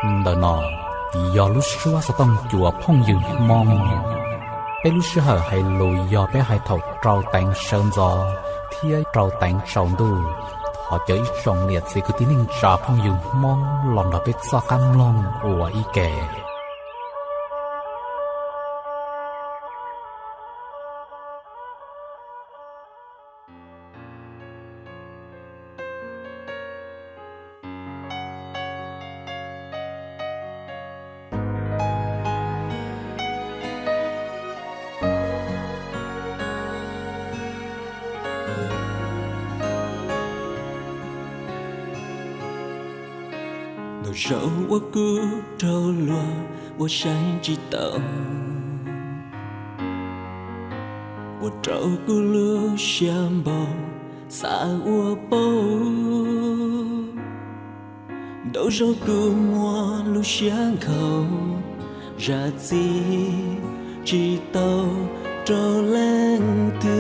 Ntawm no yog lub suab xov tooj cua phooj ywg Hmoob. Peb lub sij hawm hais lus yog peb hais thaum rau teev sawv ntxov thiab rau teev tsaus ntuj. Thov caw ib tsoom niam txiv kwv tij neej tsa phooj ywg Hmoob los nrog peb txoj qab mloog ua ib ke. Ntau zaus uas kuv raug luag ua saib tsis taus, ua rau kuv lub siab npau xav ua paub. Ntau zaus kuv muaj lub siab nkhaus, zam txim tsis tau rau leej twg.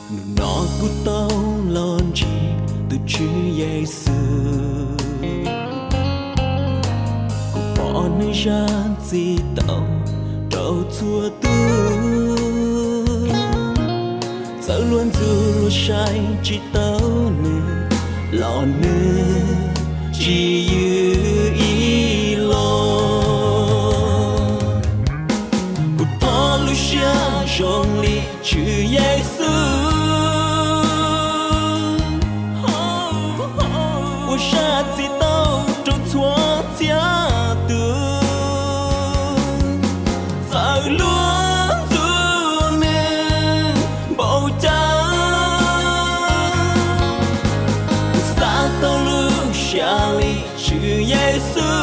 Hnub no kuv tau los ntsib tus Tswv Yexus, kuv pom nws zam txim tau rau txhua tus. Txawm luag ntxub luag saib tsis taus nws, los nws tsis yws ib los. Kuv thov lub siab zoo li Tswv Yexus uas zam txim tau rau txhua txhia tus. Txawm luag ntxub nws npaum cas, kuv xav tau lub siab li Tswv Yexus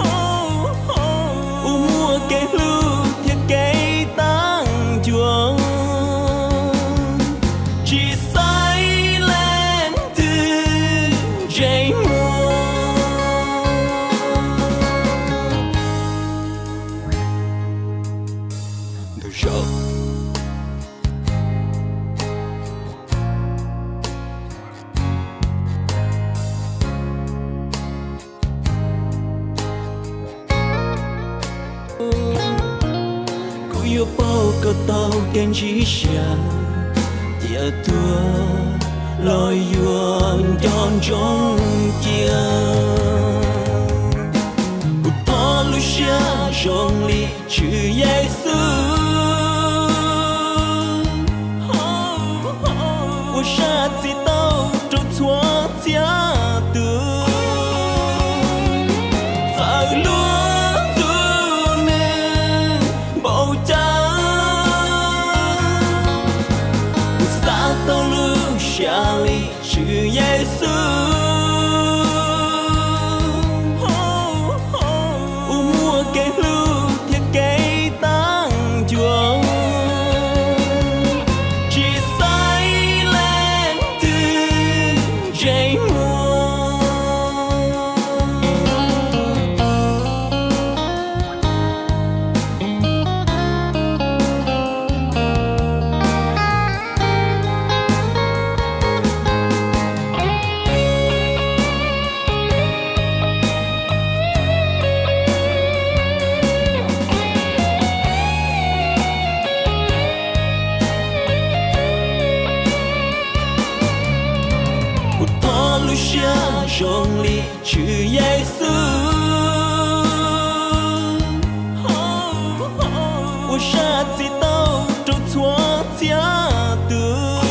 uas muaj kev hlub thiab kev tab cuam, tsis xaiv leej twg ntsej muag. Ntau zaus kuv yuav pauj kom tau kev ntsib siab, cia tuag los yuav nco ntsoov cia. Kuv thov lub siab zoo li Tswv Yexus uas zam txim tau rau txhua txhia tus. Txawm luag ntxub nws npaum cas, kuv xav tau lub siab li Tswv Yexus uas muaj kev hlub thiab kev tab cuam, tsis xaiv leej twg ntsej muag. Kuv thov lub siab zoo li Tswv Yexus uas zam txim tau rau txhua txhia tus.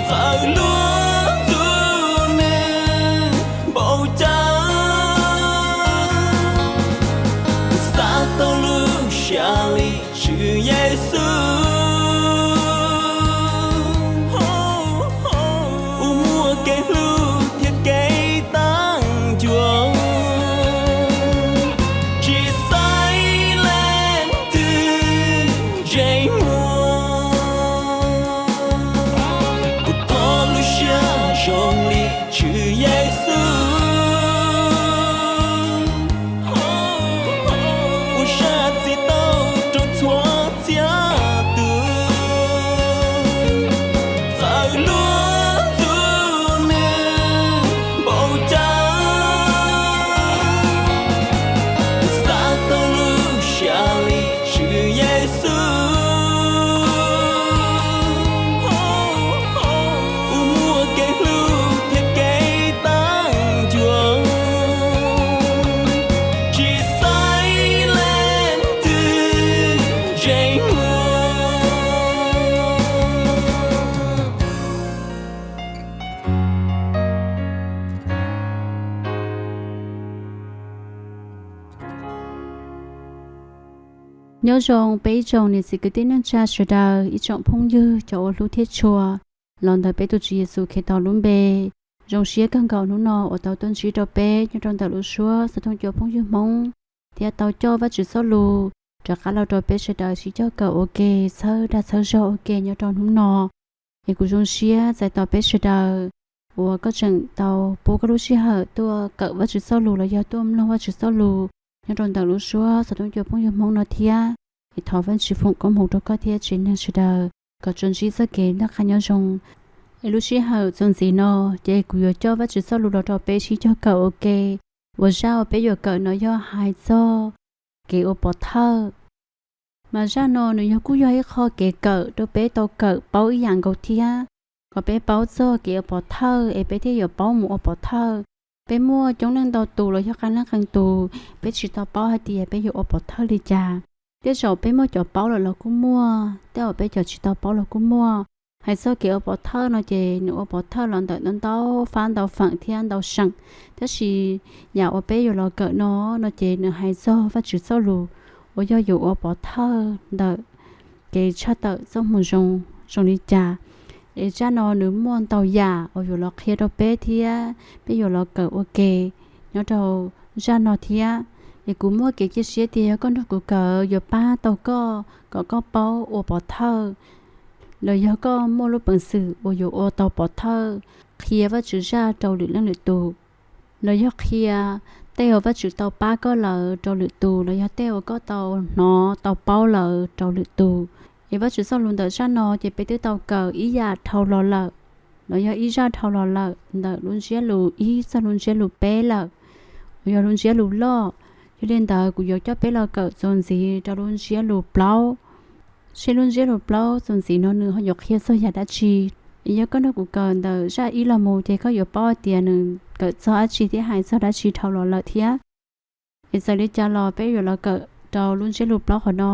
Txawm luag ntxub nws npaum cas, kuv xav tau lub siab li Tswv Yexus uas muaj kev hlub thiab kev tab cuam, tsis xaiv leej twg ntsej muag. Kuv thov lub siab zoo li Tswv Yexus uas zam txim tau rau txhua txhia tus. Txawm luag Nyob zoo peb ib tsoom niam txiv kwv tij neej tsa sawv daws, ib tsoom phooj ywg cov uas hlub thiab tshua los ntawm peb tus Tswv Yexus Khetos lub npe. Zoo siab kawg nkaus hnub no uas tau tuaj ntsib rau peb nyob rau ntawm lub suab xov tooj cua phooj ywg Hmoob, thiab tau coj Vajtswv txoj lus rov qab los rau peb sawv daws sib cog kawm ua ke, txhawb dag txhawb zog ua ke nyob rau hnub no. Es kuv zoo siab txais tos peb sawv daws uas koj tseem tau pub koj lub sij hawm tuaj kawm Vajtswv txoj lus los yog tuaj mloog Vajtswv txoj lus nyob rau ntawm lub suab xov tooj cua phooj ywg Hmoob no thiab. Es thov Vajtswv foom koob hmoov rau koj thiab tsev neeg sawv daws kom tsuas ntsib txoj kev noj qab nyob zoo. Es lub sij hawm txuas ntxiv no, ces kuv yuav coj Vajtswv txoj lus los rau peb sib cog kawm ua ke, uas zaj uas peb yuav kawm no yog hais txog kev ua pov thawj. Mas zaj no nws yog kuj yog ib qho kev kawm rau peb tau kawm paub ib yam nkaus thiab, kom peb paub txog kev ua pov thawj es peb thiaj yuav paub mus ua pov thawj. Peb muaj coob leej ntau tus los yog qee leej qee tus, peb tsis tau paub hais tias peb yuav ua pov thawj li cas. Tej zaum peb muaj cov paub lawm los kuj muaj, tej zaum peb cov tsis tau paub los kuj muaj. Hais txog kev ua pov thawj no ces nws ua pov thawj los ntawm ntau ntau fab ntau feem thiab ntau seem, tab sis yam uas peb yuav los kawm no, no ces nws hais txog Vajtswv txoj lus uas yog yuav ua pov thawj ntawm kev tshaj tawm txoj moo zoo zoo li cas. Es zaj no nws muaj ntau yam uas yuav los qhia rau peb thiab peb yuav los kawm ua ke nyob rau zaj no thiab. Es kuv muaj kev cia siab tias yog koj nrog kuv kawm yuav pab tau koj kom koj paub ua pov thawj, los yog koj muaj lub peev xwm uas yuav ua tau pov thawj qhia Vajtswv zaj rau lwm leej lwm tus, los yog qhia tej uas Vajtswv tau pab koj lawm rau lwm tus, los yog tej uas koj tau hnov tau paub lawm rau lwm tus. Es Vajtswv txoj lus ntawm zaj no ces peb twb tau kawm ib yam dhau los lawm, los yog ib zaj dhau los lawm ntawm lub ntsiab lus ib txog lub ntsiab lus peb lawm, uas yog lub ntsiab lus loj. Yog li ntawd kuv yuav coj peb los kawm txuas ntxiv rau lub ntsiab lus plaub, seb lub ntsiab lus plaub txuas ntxiv no nws ho yuav qhia txog yam dab tsi. Es yog koj nrog kuv kawm ntawm zaj ib los mus ces koj yuav paub hais tias nws kawm txog dab tsi thiab hais txog dab tsi dhau los lawm thiab. Es txawm li cas los peb yuav los kawm rau lub ntsiab lus plaub qhov no.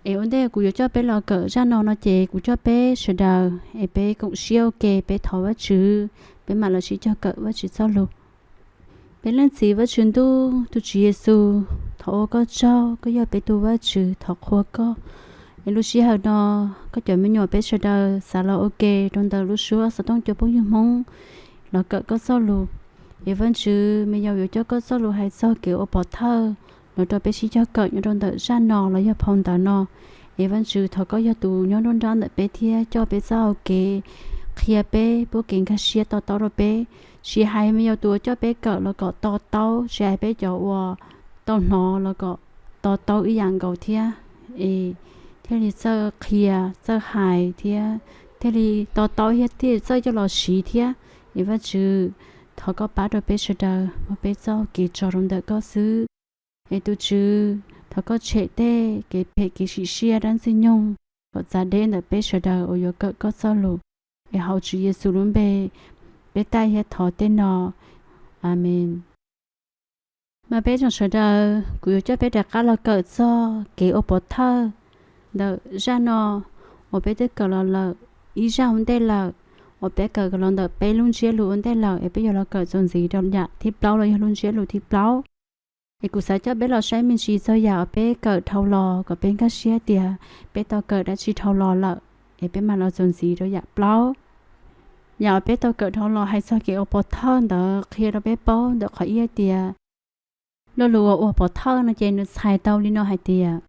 Es ua ntej kuv yuav coj peb los kawm zaj no no ces kuv coj peb sawv daws es peb koom siab ua ke, peb thov Vajtswv, peb mam los sib cog kawm Vajtswv txoj lus. Peb leej Txiv Vajtswv ntuj, tus Tswv Yexus, thov ua koj tsaug, koj yog peb tus Vajtswv, thov qhuas koj. Es lub sij hawm no, koj cov me nyuam peb sawv daws xav los ua ke rau ntawm lub suab xov tooj cua phooj ywg Hmoob los kawm koj txoj lus. Es Vajtswv, me yaus yuav coj koj txoj lus hais txog kev ua pov thawj los rau peb sib cog kawm nyob rau ntawm zaj no los yog phau ntawv no. Es Vajtswv, thov koj yog tus nyob nruab nrab ntawm peb thiab coj peb txoj hau kev, qhia peb, pub kev nkag siab to taub rau peb. Tsis hais me yaus tus uas coj peb kawm los kom to taub, tsis hais peb cov uas tau hnov los kom to taub ib yam nkaus thiab, es thiaj li txawj qhia, txawj hais thiab thiaj li to taub thiab thiaj li txawj coj los siv thiab. Es Vajtswv, thov koj pab rau peb sawv daws muab peb txoj kev tso rau ntawm koj xwb. Es tus Tswv, thov koj tshem tej kev phem kev sim siab dab ntxwg nyoog kom txav deb ntawm peb sawv daws uas yuav kawm koj txoj lus. Es hauv Tswv Yexus lub npe peb taij thiab thov tej no. Amees. Mas peb tsoom sawv daws, kuv yuav coj peb rov qab los kawm txog kev ua pov thawj ntawm zaj no uas peb twb kawm los lawm ib zaj ua ntej lawm, uas peb kawm los ntawm peb lub ntsiab lus ua ntej lawm, es peb yuav los kawm txuas ntxiv rau yam thib plaub los yog lub ntsiab lus thib plaub. Es kuv xav coj peb los saib me ntsis txog yam uas peb kawm dhau los kom peb nkag siab tias peb tau kawm dab tsi dhau los lawm, es peb mam los txuas ntxiv rau yam plaub. Yam uas peb tau kawm dhau los hais txog kev ua pov thawj ntawd qhia rau peb paub ntawm qhov ib hais tias, lo lus uas ua pov thawj no ces nws txhais tau li no hais tias,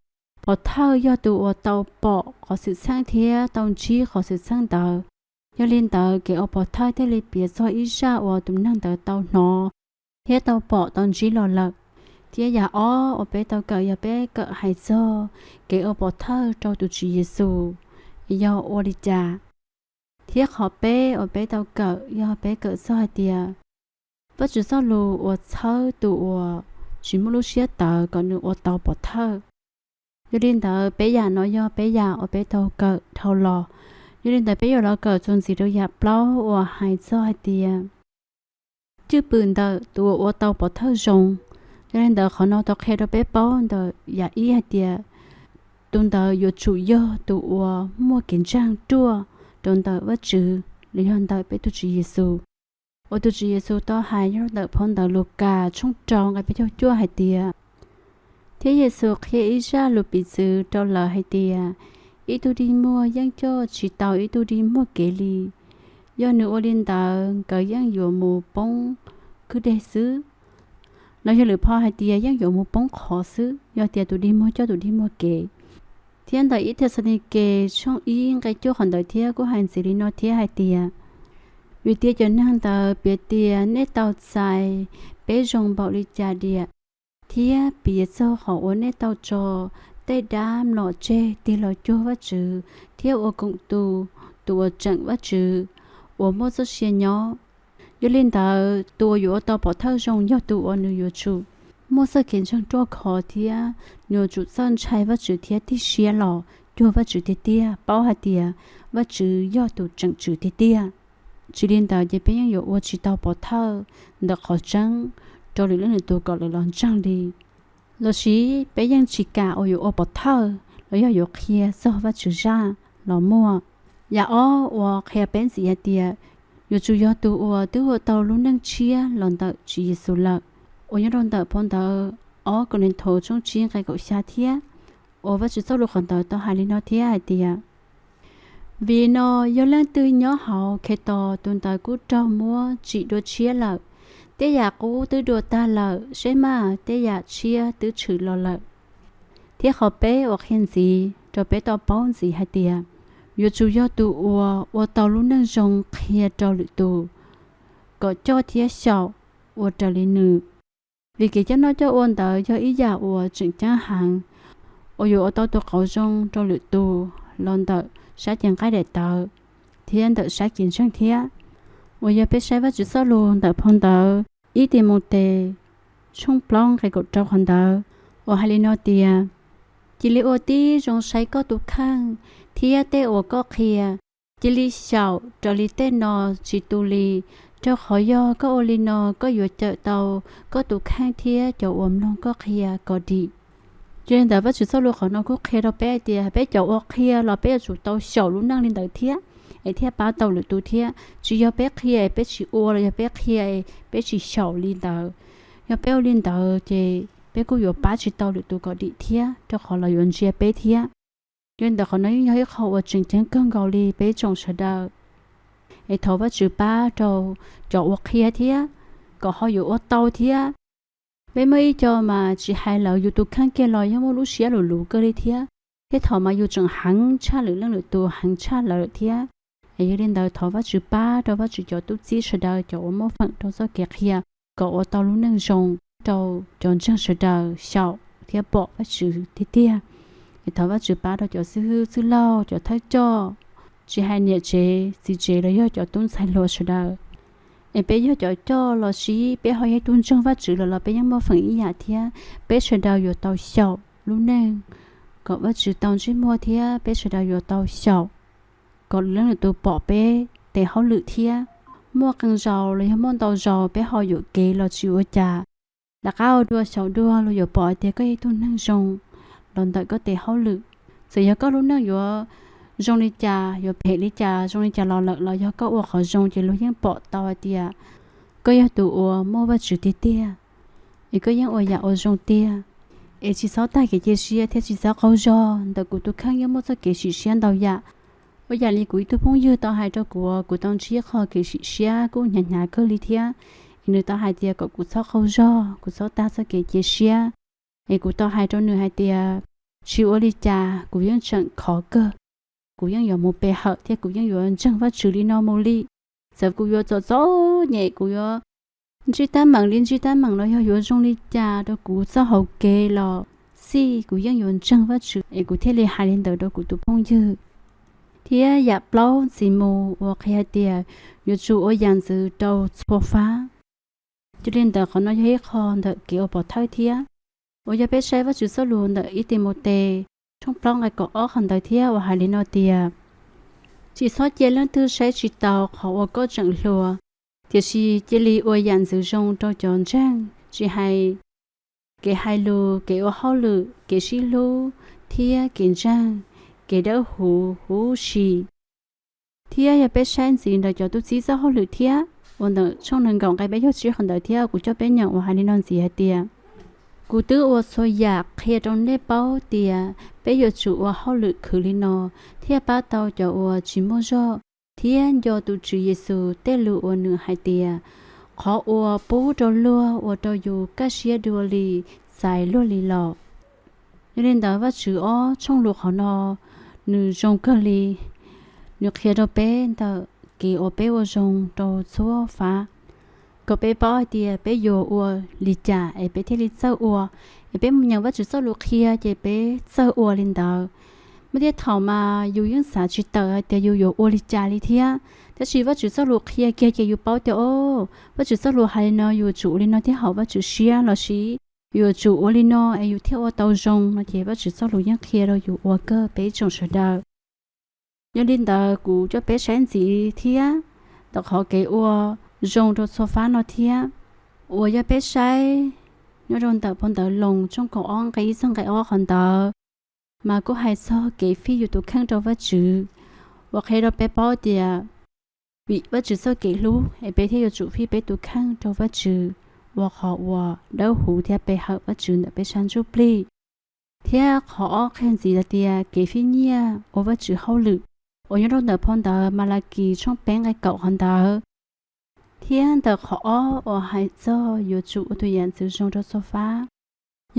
pov thawj yog tus uas tau pom qhov xwm txheej thiab tau ntsib qhov xwm txheej ntawd. Yog li ntawd, kev ua pov thawj thiaj li piav txog ib zaj uas tus neeg ntawd tau hnov thiab tau pom tau ntsib los lawm. Thiab yam ob uas peb tau kawm yog peb kawm hais txog kev ua pov thawj rau tus Tswv Yexus yog ua li cas. Thiab qhov peb uas peb tau kawm yog peb kawm txog hais tias, Vajtswv txoj lus uas txhawb tus uas tsis muaj lub siab tawv kom nws ua tau pov thawj. Yog li ntawd, peb yam no yog peb yam uas peb tau kawm dhau los. Yog li ntawd, peb yuav los kawm txuas ntxiv rau yam plaub uas hais txog hais tias, cwj pwm ntawm tus uas ua tau pov thawj zoo. Yog li ntawd, qhov no tau qhia rau peb paub ntawm yam ib hais tias, tus ntawd yuav tsum yog tus uas muaj kev ntseeg ruaj rau ntawm Vajtswv los yog ntawm peb tus Tswv Yexus. Uas tus Tswv Yexus tau hais nyob ntawm phau ntawv Lukas tshooj rau nqe peb caug cuaj hais tias, Thiab Yexus qhia ib zaj lus piv txwv rau lawv hais tias, ib tug dig muag yeej coj tsis tau ib tug dig muag kev li. Yog nws ua li ntawd, nkawd yeej yuav mus poob kwj deg xwb. Los yog lwm phau hais tias yeej yuav mus poob qhov xwb, yog tias tus dig muag coj tus dig muag kev. Thiab ntawm ib Thexalaunikes tshooj ib nqe cuaj qhov ntawd thiab kuj hais ntxiv li no thiab hais tias, vim tias cov neeg ntawd piav tias, nej tau txais peb zoo npaum li cas diam, thiab piav txog qhov uas nej tau tso tej dab mlom tseg tig los cuag Vajtswv thiab ua koom tus, tus uas tseem Vajtswv uas muaj txoj sia nyob. Yog li ntawd, tus uas yuav ua tau pov thawj zoo yog tus uas nws yuav tsum muaj txoj kev ntseeg ruaj khov thiab nws yuav tsum txawj ntshai Vajtswv thiab tig siab los cuag Vajtswv tiag tiag, paub hais tias Vajtswv yog tus tseem tswv tiag tiag. Tsis li ntawd ces peb yeej yuav ua tsis tau pov thawj ntawm qhov tseeb rau lwm leej lwm tus kom lawv los ntseeg li. Los sis peb yeej tsis kam uas yuav ua pov thawj los yog yuav qhia txog Vajtswv zaj los muaj. Yam ob uas qhia peb ntxiv hais tias, yuav tsum yog tus uas twb ua tau lub neej tshiab los ntawm Tswv Yexus lawm, uas nyob rau ntawm phau ntawv ob Kauleethaus tshooj tsib nqe kaum xya thiab, uas Vajtswv txoj lus qhov ntawd tau hais li no thiab hais tias, vim no yog leej twg nyob hauv Khetos tus ntawd kuj raug muab tsim dua tshiab lawm. Tej yam qub twb dua tag lawm, saib mas tej yam tshiab twb tshwm los lawm. Thiab qhov peb uas qhia ntxiv rau peb tau paub ntxiv hais tias, yuav tsum yog tus uas ua tau lub neej zoo qhia rau lwm tus, kom coj thiab xyaum ua raws li nws. Vim kev coj noj coj ua ntawd yog ib yam uas tseem ceeb heev, uas yuav ua tau tus qauv zoo rau lwm tus los ntawm sab cev nqaij daim tawv thiab ntawm sab cev ntseeg thiab. Uas yog peb saib Vajtswv txoj lus ntawm phau ntawv ib Timautes tshooj plaub nqe kaum rau qhov ntawd, uas hais li no tias, cia li ua tib zoo saib koj tus kheej thiab tej uas koj qhia, cia li xyaum raws li tej no tsis tu li, rau qhov yog koj ua li no koj yuav cawm tau koj tus kheej thiab cov uas mloog koj qhia kom dim. Yog li ntawd Vajtswv txoj lus qhov no kuj qhia rau peb hais tias peb cov uas qhia los peb yuav tsum tau xyaum lub neej li ntawd thiab, es thiaj pab tau lwm tus thiab. Tsis yog peb qhia es peb tsis ua los yog peb qhia es peb tsis xyaum li ntawd. Yog peb ua li ntawd ces peb kuj yuav pab tsis tau lwm tus kom dim thiab, rau qhov lawv yuav ntsia peb thiab. Yog li ntawd qhov no yeej yog ib qho uas tseem ceeb kawg nkaus li peb tsoom sawv daws. Es thov Vajtswv pab rau cov uas qhia thiab, kom ho yuav ua tau thiab. Peb muaj ib co mas tsis hais lawv yus tus kheej kiag los yeej muaj lub siab luv luv kawg li thiab. Thiab thaum mas yus tseem heev tshaj lwm leej lwm tus, heev tshaj lawv thiab. Es yog li ntawd thov Vajtswv pab rau Vajtswv cov tub txib sawv daws, cov uas muaj feem rau txoj kev qhia, kom ua tau lub neej zoo rau cov ntseeg sawv daws xyaum thiab pom Vajtswv tiag tiag. Es thov Vajtswv pab rau cov xib hwb txwj laug, cov thawj coj, tsis hais niam tsev txiv tsev los yog cov tub ntxhais hluas sawv daws. Es peb yog cov coj los sis peb ho yog ib tug ntseeg Vajtswv lawm los peb yeej muaj feem ib yam thiab. Peb sawv daws yuav tau xyaum lub neej kom Vajtswv tau ntsej muag thiab peb sawv daws yuav tau xyaum kom lwm leej lwm tus pom peb tes hauj lwm thiab. Muaj qee zaus los yog muaj ntau zaus peb ho yuam kev los tsis ua cas, rov qab ua dua xyaum dua luag yuav pom hais tias koj yog ib tug neeg zoo los ntawm koj tes hauj lwm. Txawm yog koj lub neej yuav zoo li cas, yuav phem li cas, zoo li cas los lawm los yog koj ua qhov zoo ces luag yeej pom tau hais tias koj yog tus uas muaj Vajtswv tiag tiag, es koj yeej ua yam ua zoo tiag. Es tsis txhob tag kev cia siab thiab tsis txhob qaug zog. Ntawm kuv tus kheej yeej muaj txoj kev sim siab ntau yam. Ua yam li kuv ib tug phooj ywg tau hais rau kuv, kuv tau ntsib qho kev sim siab kuj hnyav hnyav kawg li thiab. Es nws tau hais tias kom kuv txhob qaug zog, kuv txhob tag txoj kev cia siab. Es kuv tau hais rau nws hais tias, tsis ua li cas, kuv yeej tseem khov kawg. Kuv yeej yuav mus pe hawm thiab kuv yeej yuav ntseeg Vajtswv li no mus li. Txawm kuv yuav txom txom nyem, kuv yuav ntsib teeb meem li ntsib teeb meem los yog yuav zoo li cas rau kuv txoj hauv kev los xij, kuv yeej yuav ntseeg Vajtswv. Es kuv thiaj li hais li ntawd rau kuv tus phooj ywg. Thiab yam plaub ntxiv mus uas qhia hais tias yuav tsum ua yam ntxwv rau txhua fab. Yog li ntawd qhov no yog ib qho ntawm kev ua pov thawj thiab. Uas yog peb saib Vajtswv txoj lus ntawm ib Timautes tshooj plaub nqe kaum ob qhov ntawd thiab uas hais li no tias, tsis txhob cia leej twg saib tsis taus qhov uas koj tseem hluas, tiam sis cia li ua yam ntxwv zoo rau cov ntseeg, tsis hais kev hais lus, kev ua hauj lwm, kev sib hlub, thiab kev ntseeg, kev dawb huv huv si. Thiab yog peb saib ntxiv ntawm cov tub txib txoj hauj lwm thiab, uas ntawm tshooj nees nkaum nqe peb caug tsib qhov ntawd thiab kuv coj peb nyeem uas hais li no ntxiv hais tias, Kuv twb ua txhua yam qhia rau nej paub tias peb yuav tsum ua hauj lwm khwv li no thiaj pab tau cov uas tsis muaj zog thiab nco tus Tswv Yexus tej lus uas nws hais tias, qhov uas pub rau luag ua rau yus kaj siab dua li txais luag li los. Yog li ntawd, Vajtswv ob tshooj lus qhov no nws zoo kawg li. Nws qhia rau peb ntawm kev uas peb ua zoo rau txhua fab, kom peb paub hais tias peb yuav ua li cas es peb thiaj li txawj ua. Es peb mus nyeem Vajtswv txoj lus qhia ces peb txawj ua li ntawd. Muaj tej thaum mas yus yeej xav tsis tawm hais tias yus yuav ua li cas li thiab, tab sis Vajtswv txoj lus qhia kiag ces yus paub tias, o, Vajtswv txoj lus hais li no, yus yuav tsum ua li no thiaj haum Vajtswv siab, lossis yus yuav tsum ua li no es yus thiaj ua tau zoo no. Ces Vajtswv txoj lus yeej qhia rau yus ua kawg peb ib tsoom sawv daws. Yog li ntawd, kuv coj peb saib ntxiv thiab ntawm qhov kev ua zoo rau txhua fab no thiab, uas yog peb saib nyob rau ntawm phau ntawv Loos tshooj kaum ob nqe ib txog nqe ob qhov ntawd, mas kuj hais txog kev fij yus tus kheej rau Vajtswv, uas qhia rau peb paub tias vim Vajtswv txoj kev hlub es peb thiaj yuav tsum fij peb tus kheej rau Vajtswv ua qhov uas dawb huv thiab pe hawm Vajtswv ntawm peb sab ntsuj plig. Thiab qhov ob qhia ntxiv hais tias kev fij nyiaj ua Vajtswv hauj lwm, uas nyob rau ntawm phau ntawv Malakis tshooj peb nqe kaum qhov ntawd. Thiab ntawm qhov ob uas hais txog yuav tsum ua tus yam ntxwv zoo rau txhua fab,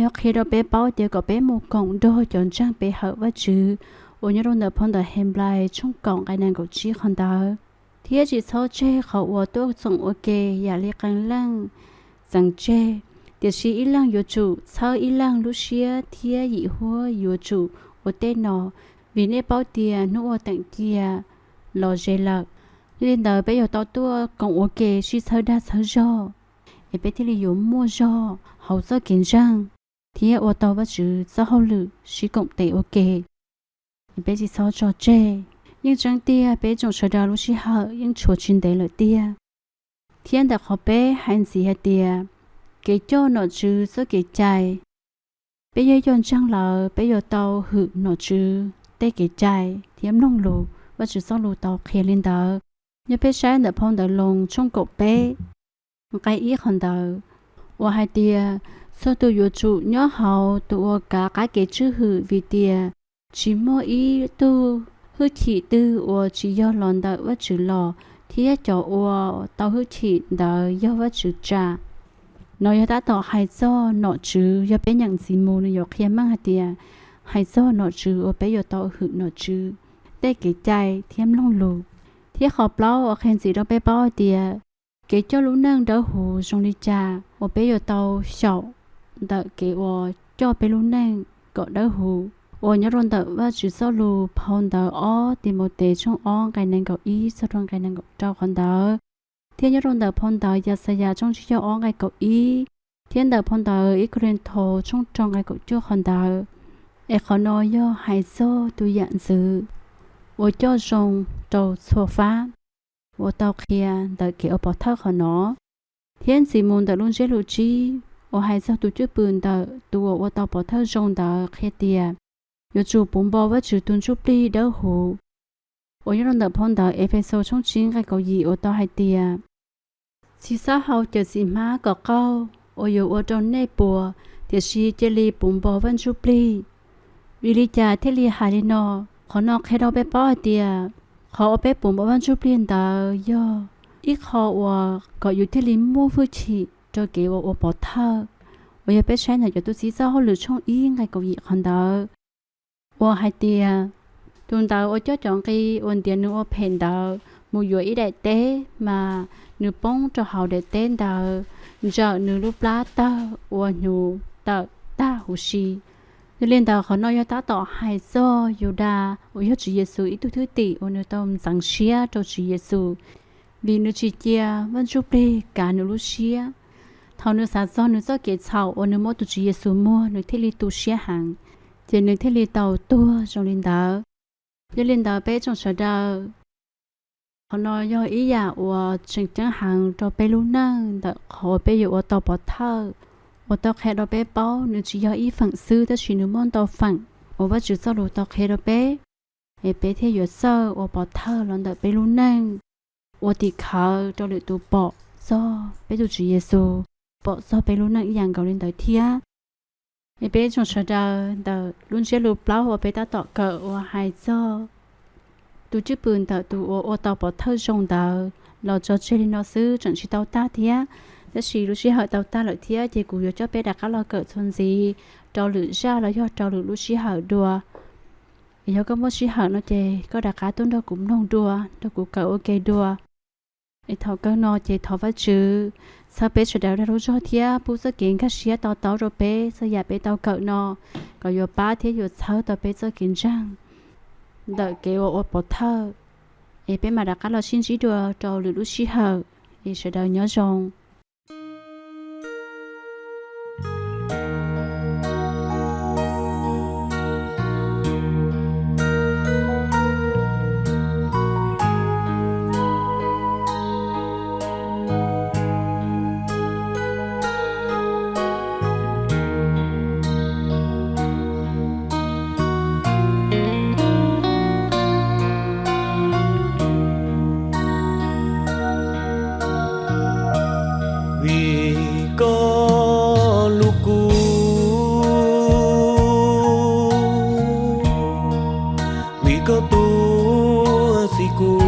yog qhia rau peb paub tias kom peb mus koom nrog cov ntseeg pe hawm Vajtswv, uas nyob rau ntawm phau ntawv Henplais tshooj kaum nqe nees nkaum tsib qhov ntawd. Thiab tsis txhob tseg qhov uas tuaj txoom ua ke yam li qee leej txeev tseg, tiam sis ib leeg yuav tsum txhawb ib leeg lub siab thiab yim huab yuav tsum ua tej no, vim nej paub tias hnub ua teem cia los ze lawm. Yog li ntawd, peb yuav tau tuaj koom ua ke sib txhawb dag txhawb zog, es peb thiaj li yuav muaj zog hauv txoj kev ntseeg thiab ua tau Vajtswv txoj hauj lwm sib koom tes ua ke. Es peb tsis txhob tso tseg. Yeej tseeb tiag, peb tsoom sawv daws lub sij hawm yeej tshuav tsis ntev lawm tiag. Thiab ntawm qhov peb hais ntxiv hais tias kev coj nom tswv txoj kev cai. Peb yog cov ntseeg lawm, peb yuav tau hwm nom tswv tej kev cai thiab mloog lus. Vajtswv txoj lus tau qhia li ntawd. Yog peb saib ntawm phau ntawv Loos tshooj kaum peb nqe ib qhov ntawd, uas hais tias txhua tus yuav tsum nyob hauv tus uas kav qab kev tswj hwm, vim tias tsis muaj ib tug hwj chim twg uas tsis yog los ntawm Vajtswv los, thiab cov uas tau hwj chim ntawd yog Vajtswv tsa. No yog tab tom hais txog nom tswv, yog peb nyeem ntxiv mus nws yuav qhia meej hais tias hais txog nom tswv uas peb yuav tau hwm nom tswv tej kev cai thiab mloog lus. Thiab qhov plaub uas qhia ntxiv rau peb paub hais tias kev coj lub neej dawb huv zoo li cas uas peb yuav tau xyaum ntawm kev uas coj peb lub neej kom dawb huv, uas nyob rau ntawm Vajtswv txoj lus phau ntawv ob Timautes tshooj ob nqe nees nkaum ib txog rau nqe nees nkaum rau qhov ntawd, thiab nyob rau ntawm phau ntawv Yaxayas tshooj tsib caug ob nqe kaum ib, thiab ntawm phau ntawv ib Kauleethaus tshooj rau nqe kaum cuaj qhov ntawd. Es qhov no yog hais txog tus yam ntxwv uas coj zoo rau txhua fab, uas tau qhia ntawm kev ua pov thawj qhov no. Thiab ntxiv mus ntawm lub ntsiab lus tsib uas hais txog tus cwj pwm ntawm tus uas ua tau pov thawj zoo ntawd qhia tias yuav tsum puv npo Vajtswv tus ntsuj plig dawb huv, uas nyob rau ntawm phau ntawv Efexus tshooj tsib nqe kaum yim uas tau hais tias, tsis txhob hau cawm txiv hmab kom qaug uas yuav ua rau nej puas, tiam sis cia li puv npo Vaj Ntsujplig. Vim li cas thiaj li hais li no? Qhov no qhia rau peb paub hais tias qhov uas peb puv npo Vaj Ntsujplig ntawd yog ib qho uas kom yus thiaj li muaj hwj chim rau kev ua ua pov thawj, uas yog peb saib ntawm cov tub txib txoj hauj lwm tshooj ib nqe kaum yim qhov ntawd, uas hais tias, tus ntawd uas coj cov nqi uas ntiav nws ua phem ntawd mus yuav ib daim teb, mas nws poob rau hauv daim teb ntawd ntsawm nws lub plab tawg ua hnyuv tawm tag huv si. Yog li ntawd, qhov no yog tab tom hais txog Yudas uas yog Tswv Yexus ib tug thwj tim uas nws tau ntxeev siab rau Tswv Yexus, vim nws tsis cia Vaj Ntsujplig kav nws lub siab. Thaum nws xav txog nws txoj kev txhaum uas nws muab tus Tswv Yexus muag, nws thiaj li tu siab heev, ces nws thiaj li tau tuag zoo li ntawd. Yog li ntawd peb tsoom sawv daws, qhov no yog ib yam uas tseem ceeb heev rau peb lub neej ntawm qhov uas peb yuav ua tau pov thawj, uas tau qhia rau peb paub nws tsis yog ib feem xwb tab sis nws muaj ntau feem, uas Vaj Tswv txoj lus tau qhia rau peb, es peb thiaj yuav txawj ua pov thawj los ntawm peb lub neej, ua tim khawv rau lwm tus pom txog peb tus Tswv Yexus, pom txog peb lub neej ib yam nkaus li ntawd thiab. Es peb tsoom sawv daws, ntawm lub ntsiab lus plaub uas peb tab tom kawm uas hais txog tus cwj pwm ntawm tus uas ua tau pov thawj zoo ntawd los tso tseg li no xwb tseem tsis tau tag thiab. Tab sis lub sij hawm tau tag lawm thiab ces kuv yuav coj peb rov qab los kawm txuas ntxiv rau lwm zaj los yog rau lwm lub sij hawm dua. Es yog koj muaj sij hawm no ces koj rov qab tuaj nrog kuv mloog dua, nrog kuv kawm ua ke dua. Es thaum kawg no ces thov Vajtswv txhawb peb sawv daws dag lub zog thiab pub txoj kev nkag siab to taub rau peb txhua yam peb tau kawm no, kom yuav pab thiab yuav txhawb tau peb txoj kev ntseeg ntawm kev ua ua pov thawj. Es peb mam rov qab los sib ntsib dua rau lwm lub sij hawm. Es sawv daws nyob zoo. Vim koj hlub kuv, vim koj tuav txim kuv,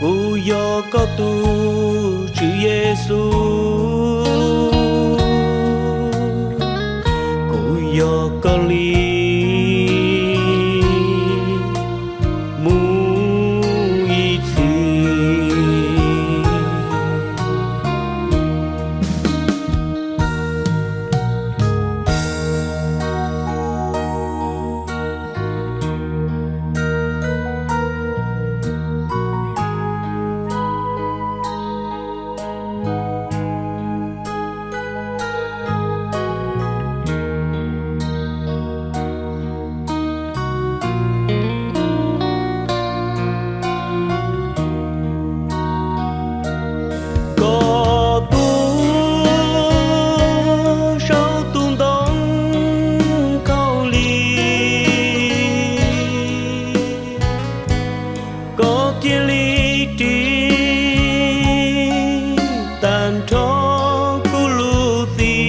kuv yog koj tus Tswv Yexus, kuv yog koj li mus ib txhis. Koj tuav saum tus ntoo khaub lig, koj thiaj li ris tag nrho kuv lub txim.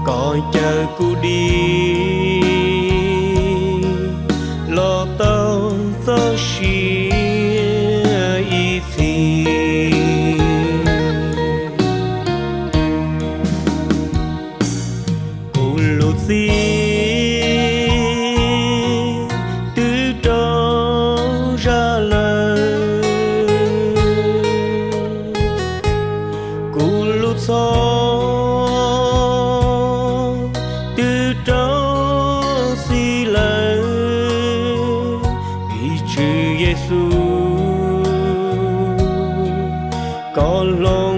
Koj cawm kuv dim los tau txoj sia ib txhis. Kuv lub txim twb raug zaj lawm, kuv lub txhoj twb raug xim lawm, vim Tswv Yexus koj hloov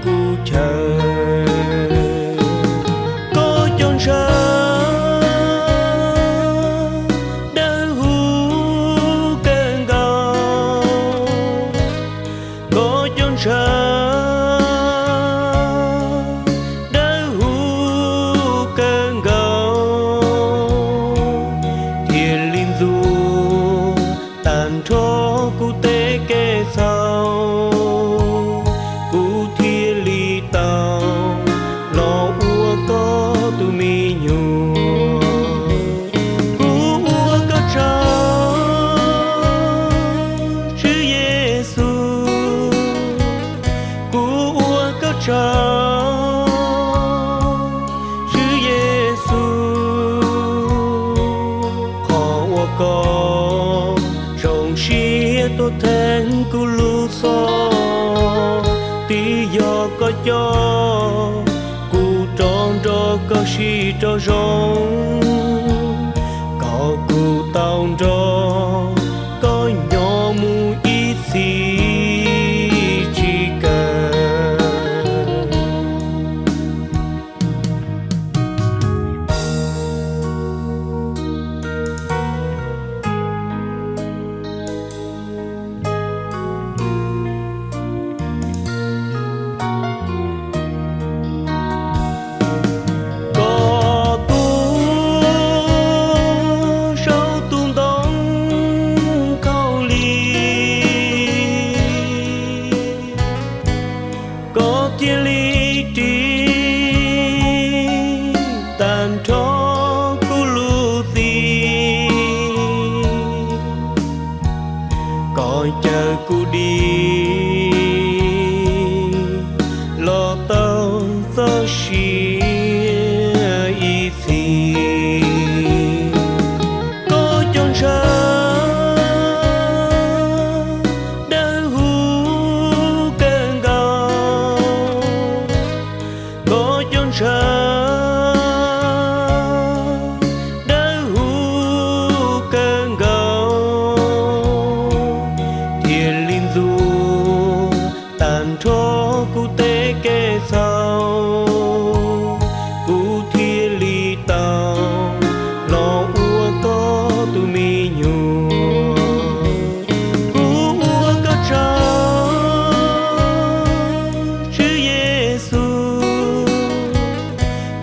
kuv chaw. Koj cov ntshav dawb huv kawg nkaus, koj cov ntshav dawb huv kawg nkaus, thiaj li ntxuav tag nrho kuv tej kev txhaum, kuv thiaj li tau los ua koj tus me nyuam. Kuv ua koj tsaug Tswv Yexus, kuv ua koj tsaug Tswv Yexus, qhov uas koj zoo siab tuaj theej kuv lub txhoj, twb yog koj coj kuv rov nrog koj sib raug zoo, kom kuv tau nrog koj nyob mus ib txhis tsis kawg. Koj tuav saum tus ntoo khaub lig, thiaj li ris tag nrho kuv lub txim. Koj caw kuv dim los tau txoj sia ib txhis. Koj cov ntshaw dawb huv kawg nkaus, koj cov ntshaw dawb huv kawg nkaus, thiaj li ntxuav tag nrho kuv tej kev txhaum, kuv thiaj li tau los ua koj tus me nyuam. Kuv ua koj tsaug, Tswv Yexus,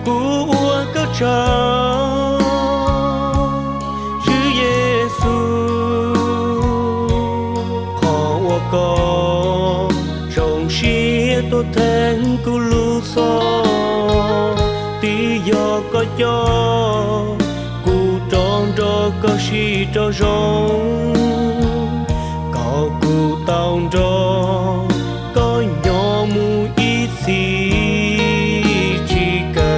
kuv ua koj tsaug, Tswv Yexus, qhov uas koj zoo siab tuaj theej kuv lub txhoj, twb yog koj coj kuv rov nrog koj sib raug zoo, kom kuv tau nrog koj nyob mus ib txhis tsis kawg.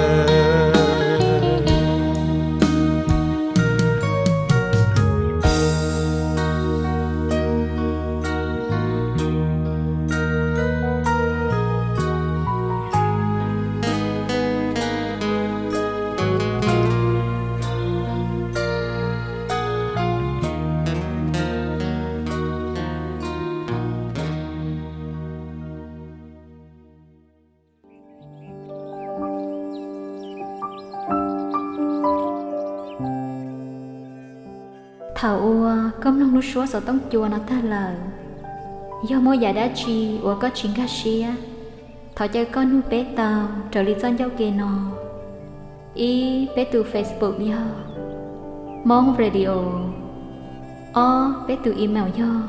Thaum uas koj mloog lub suab xov tooj cua no tag lawm, yog muaj yam dab tsi uas koj tsis nkag siab, thov caw koj nug peb tau raws li txoj ncauj ke no: ib, peb tus Facebook yog Hmong Radio, ob, peb tus email yog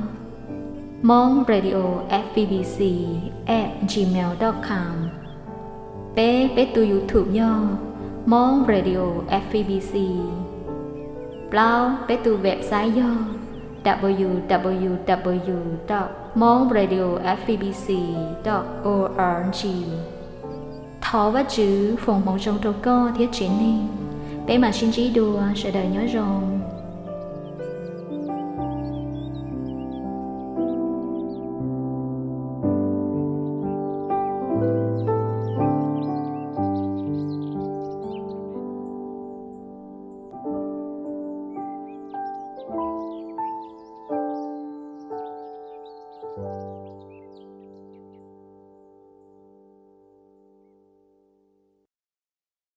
hmong radio f b b c at gmail dot com, peb, peb tus YouTube yog Hmong Radio F B B C, plaub, peb tus website yog w w w dot hmong radio f b b c dot o r g. Thov Vajtswv foom hmoov zoo rau koj thiab tsev neeg. Peb mam sib ntsib dua, sawv daws nyob zoo.